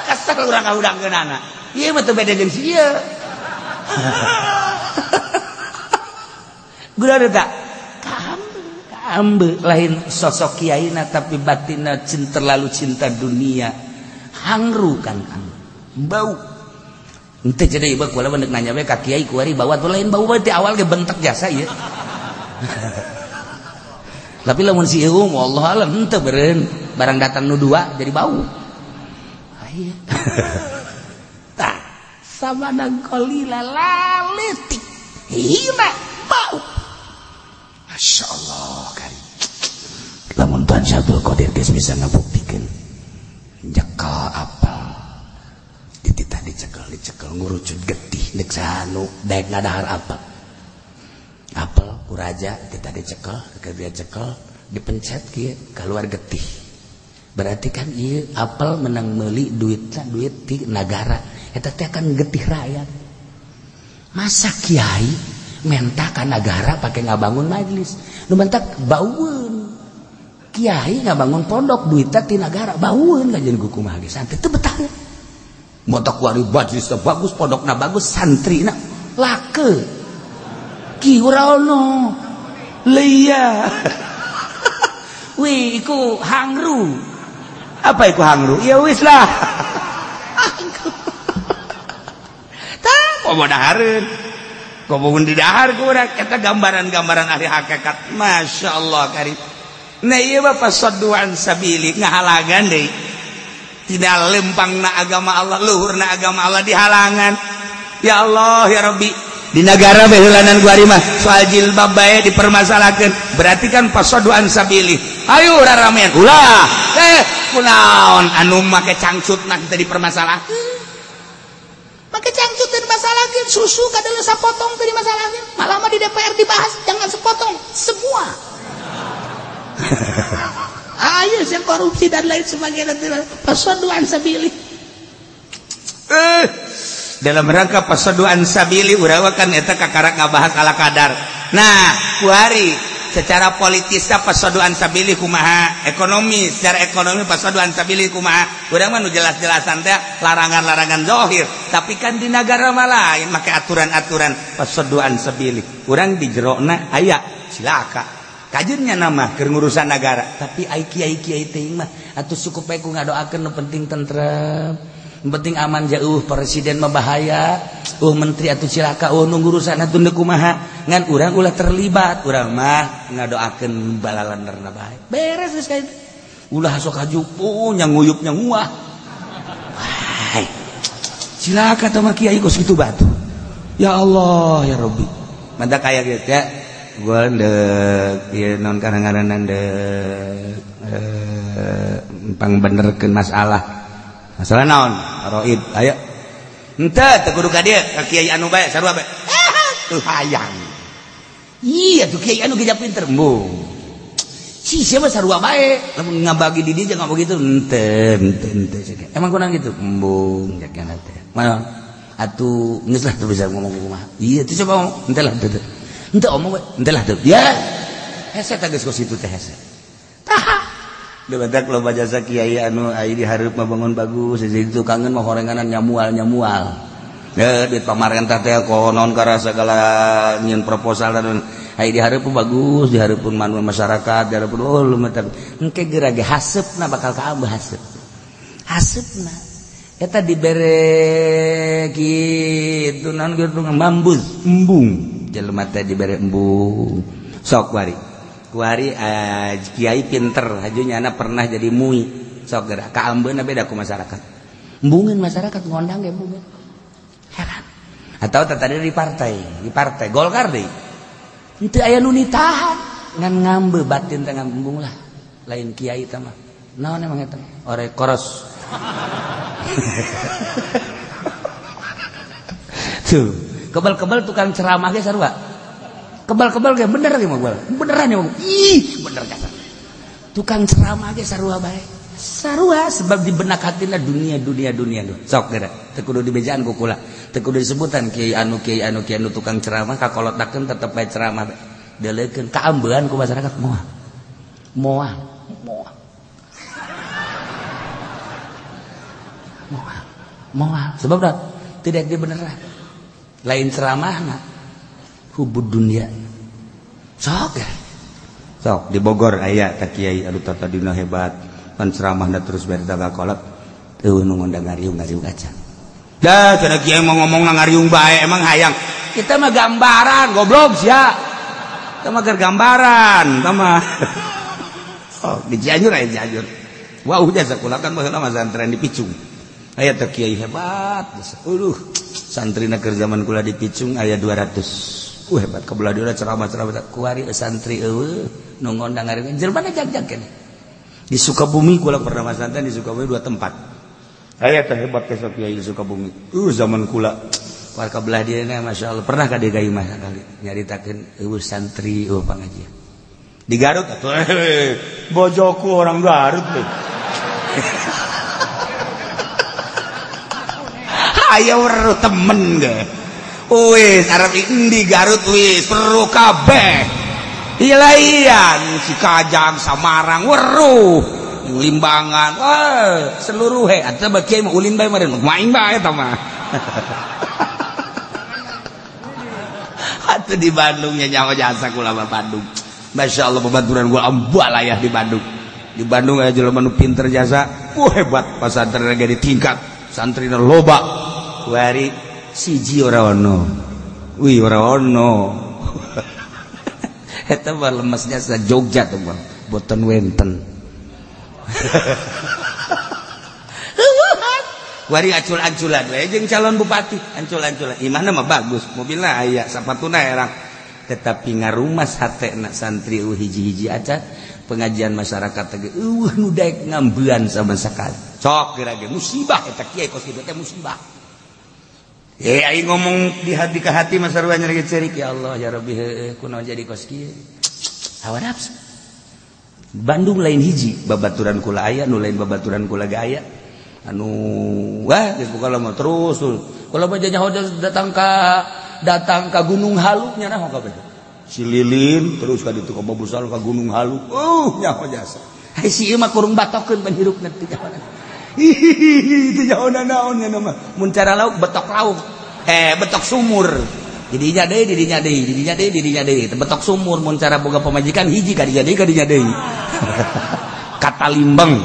Kesel urang ka udangkeunana. Ieu mah teu beda jeung si ieu. Gula tak kaambe lain sosok kiaina tapi batinna cinta, terlalu cinta dunia hangru kan bau. Ente jadi ieu kula mah nanya we ka kiai kuari bawa tuh lain bau bae ti awal ge bentek jasa ieu. Tapi lamun si ieu wallahu alam henteu beureun barang datang nu dua jadi bau. Aya. Tah samadang qalila laletik hina bau. Masya Allah kari. Lamun Tuhan Syabdul Qadir geus bisa ngabuktikeun nyekel apel dititah dicekel ngurucut getih nek sanu daek ngadahar apel. Apel ku raja dititah dicekel, dia cekel dipencet kieu keluar getih. Berarti kan ieu apel menang meuli duitna duit ti nagara. Eta teh kan getih rakyat. Masa kiai menta ka nagara pake ngabangun majelis. Nu mentak baueun. Kiai ngabangun pondok duitna ti nagara baueun kajeun ku kumaha ge santri teu betah. Motok kuari majelisna bagus, pondokna bagus, santrina lake. Ki ora ono. Leia. Wih, iku hangru. Apa iku hangru? Ya wis lah. Hangru. Tah, komo dahareun. Komo di dahar ku urang eta gambaran-gambaran ahli hakikat. Masya Allah kari. Nah ieu mah fasadduan sabili ngahalagan deui. Tidak lempangna agama Allah, luhurna agama Allah dihalangan. Ya Allah ya Rabbi. Di negara beheulanan gua mah soal jilbab bae dipermasalahkeun. Berarti kan fasadduan sabili. Ayo raramean ulah. Kunaon anu make cangcutna teu dipermasalahkeun. Make cangcut teu dimasalahkeun, susu kadeuleung sapotong teu dimasalahkeun. Malah mah di DPR dibahas jangan sepotong, semua. Ayo yang korupsi dan lain sebagainya fasadduan sabili. Dalam rangka fasadduan sabili urang kan eta kakara ngabahas ala kadar. Nah, kuari secara politisnya fasadduan sabili kumaha, ekonomi secara ekonomi fasadduan sabili kumaha. Urang mah nu jelas-jelasan teh larangan-larangan zahir, tapi kan di nagara mah lain make aturan-aturan fasadduan sabili. Urang di jerona aya cilaka. Kajennya nama keur ngurusan nagara, tapi ai kiai-kiai teh mah atuh cukup bae ku ngadoakeun nu penting tentrem, nu penting aman jauh presiden mah bahaya, menteri atuh cilaka, nu ngurusan atuh deuk kumaha, ngan urang ulah terlibat, urang mah ngadoakeun balalanderna bae. Beres geus ka itu. Ulah sok hajupu nya nguyup nya nguah. Wah. Cilaka teh mah kiai kos kitu batu. Ya Allah ya Rabbi. Mantap kaya gitu ya. Gua ndek ieu non kadang-kadang ndek pangbenerkeun masalah. Masalah naon? Roid. Ayo. Henteu teu kudu ka dieu, ka kiai anu bae sarua bae. Tuh hayang. Iya tuh kiai anu geus pinter. Embung. Si siapa sarua bae, lamun ngabagi di dieu jangan begitu. Henteu, henteu, henteu. Emang kunaon kitu? Embung jagana teh. Mana? Atuh geus lah teu bisa ngomong kumaha. Iya tuh coba ngomong. Henteu lah teu. Henteu omong we, henteu lah teu. Ya. Hese teh geus kos kitu teh hese. Tah. Badak loba jasa kiai anu ai di hareup mah bangun bagus, jadi tukangeun mah horenganan nyamual-nyamual. Duit pamarentah teh konon karena segala nyin proposal dan ai di hareup bagus, di hareupeun manu masyarakat, di hareupeun oh lumayan. Engke geura ge haseupna bakal kaambeuh haseup. Haseupna eta dibere kitu naon kitu mambuz, embung. Jelema teh dibere embung. Sok wari. Kuari kiai pinter haju nyana pernah jadi mui. Sok geura kaambeuna beda ku masyarakat. Embungeun masyarakat ngondang ge embungeun. Heran. Atau tadi di partai Golkar deui. Henteu aya nu nitahan ngan ngambe batin teh ngambung lah. Lain kiai teh mah. Naon emang eta? Ore koros. Tuh, kebal-kebal tukang ceramah ge sarua. Kebal-kebal ge bener ge mah beneran ya mah. Ih, bener kasar. Tukang ceramah ge sarua bae. Sarua sebab di benak hatina dunia dunia dunia. Sok geura teu kudu dibejaan ku kula. Teu kudu disebutan kiai anu kiai anu kiai anu tukang ceramah kakolotakeun tetep bae ceramah. Deleukeun kaambean ku masyarakat moal. Moal, moal. Moal, moal. Sebab dah tidak dibeneran. Lain ceramahna hubud dunia. Sok ya. Sok di Bogor aya ka kiai anu tadina hebat, pan ceramahna terus bari tagakolot eueuh nu ngondang ngariung-ngariung acan. Dah cenah kiai mau ngomong ngariung bae emang hayang. Kita mah gambaran goblok sia. Kita mah keur gambaran, kita mah. Oh, di Cianjur aya Cianjur. Wah, udah sakola kan baheula mah santren di Picung. Aya teh kiai hebat. Aduh, santrina keur zaman kula di Picung aya 200. Hebat kebelah dia ceramah-ceramah kuari santri eueuh nu ngondang ngariung jelema jag-jag keneh. Di Sukabumi kula pernah masantren di Sukabumi 2 tempat. Aya teh hebat teh kiai di Sukabumi. Zaman kula warga belah dia Masya Allah pernah ka dieu mah sakali nyaritakeun eueuh santri eueuh pangajian. Di Garut atuh bojoku orang Garut deh. Ayo weruh temen ge. Wis arep endi Garut wis weruh kabeh. Ilaian si Kajang Samarang weruh Limbangan wah seluruh he atuh bagi mah ulin bae meureun maing bae eta mah. Atuh di Bandung nya nyawa jasa kula mah Bandung. Masya Allah babaturan gua ambalayah di Bandung. Di Bandung aya jelema nu pinter jasa, hebat pasantren ge ditingkat, santrina loba. Kuari siji ora ono. Wih ora ono. Eta mah lemesnya sa Jogja tuh mah, boten wenten. Kuari acul-aculan we jeung calon bupati, ancul-anculan. Imahna mah bagus, mobilna aya, sapatuna erang. Tetapi ngarumas hatena santri eueuh hiji-hiji acan pengajian masyarakat teh eueuh nu daek ngambean sama sekali. Sok geura ge musibah eta kiai kos kitu teh musibah. Aing ngomong di hati ke hati mah sarua nyeri cerik ya Allah ya Rabbi heueuh kunaon jadi kos kieu. Hawa nafsu. Bandung lain hiji babaturan kula aya nu lain babaturan kula ge aya. Anu wah geus pokona mah terus kula mah nyaho datang ka Gunung Halu nya naon kabeh. Si Lilin terus ka ditu ka Babusal ka Gunung Halu. Nyaho jasa. Hai si ieu mah kurung batokeun pan hirupna teu nyaho. Hihihi teu nyaho naon nya mah. Mun cara lauk betok lauk. Betok sumur. Didinya deui, didinya deui, didinya deui, didinya deui. Betok sumur mun cara boga pamajikan hiji ka dinya deui ka dinya deui. Kata Limbeng.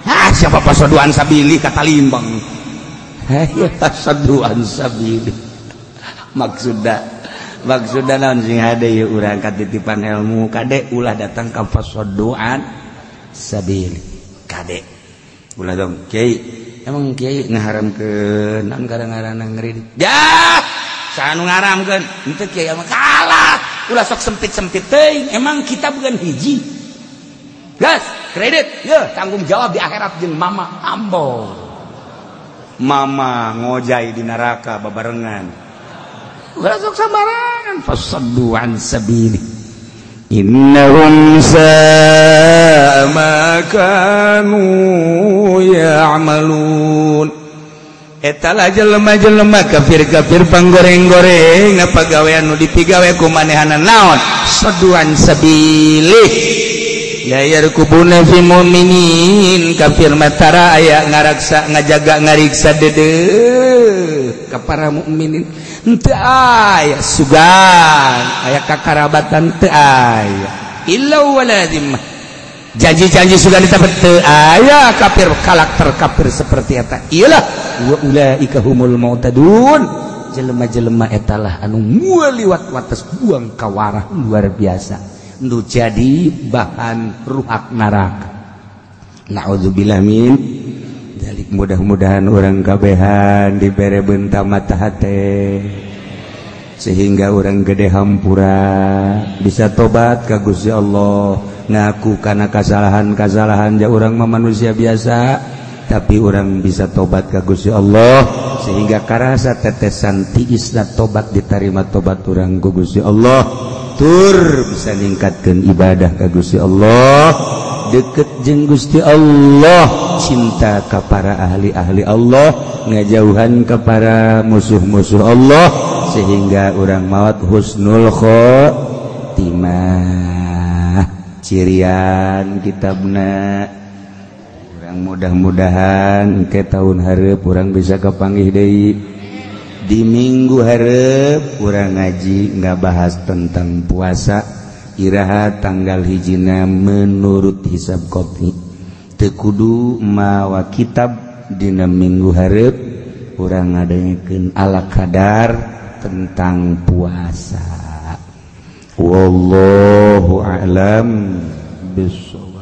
Ah siapa pasoduan sabili kata Limbeng. Heh pasoduan sabili. Maksudna naon sing hade ieu urang katitipan ilmu kade ulah datang ka fasoduan sabili kade ulah dong kiai emang kiai ngaharamkeun naon gara-garana ngeureun dah saha nu ngaramkeun henteu kiai mah kalah ulah sok sempit-sempit teuing emang kita bukan hiji gas kredit ye tanggung jawab di akhirat jeung mama ambo mama ngojai di neraka babarengan ulah sok sambarangan fasaddu an sabili innahum sa'a ma kanu ya'malun. Eta lah jelema-jelema kafir-kafir panggoreng-goreng pagawean nu dipigawe ku manehana naon saduan sabili la yarkubuna fi mu'minin kafir matara aya ngaraksa ngajaga ngariksa deudeuh ka para mukminin teu aya sugan aya kakarabatan teu aya illa waladzim janji-janji sugan ditepet teu aya kafir karakter kafir seperti eta iyalah wa ulaika humul mu'tadun jelema-jelema eta lah anu liwat wates buang kawarah luar biasa nu jadi bahan ruhak neraka. Na'udzubillah min dzalik. Mudah-mudahan urang kabehan dibere benta mata hate sehingga urang gede hampura bisa tobat ka Gusti Allah, ngaku kana kasalahan-kasalahan ja urang mah manusia biasa tapi urang bisa tobat ka Gusti Allah sehingga karasa tetesan tiisna tobat diterima tobat urang ku Gusti Allah. Tur bisa ningkatkeun ibadah ka Gusti Allah, deket jeung Gusti Allah, cinta ka para ahli-ahli Allah, ngajauhan ka para musuh-musuh Allah sehingga urang maot husnul khotimah. Cirian kitabna urang mudah-mudahan ke tahun hareup urang bisa kapanggih deui Di minggu hareup urang ngaji nggak bahas tentang puasa. Iraha tanggal hijina menurut hisab kopi, teu kudu mawa kitab. Dina minggu hareup urang ngadengekeun ala kadar tentang puasa. Wallahu a'lam bissawab.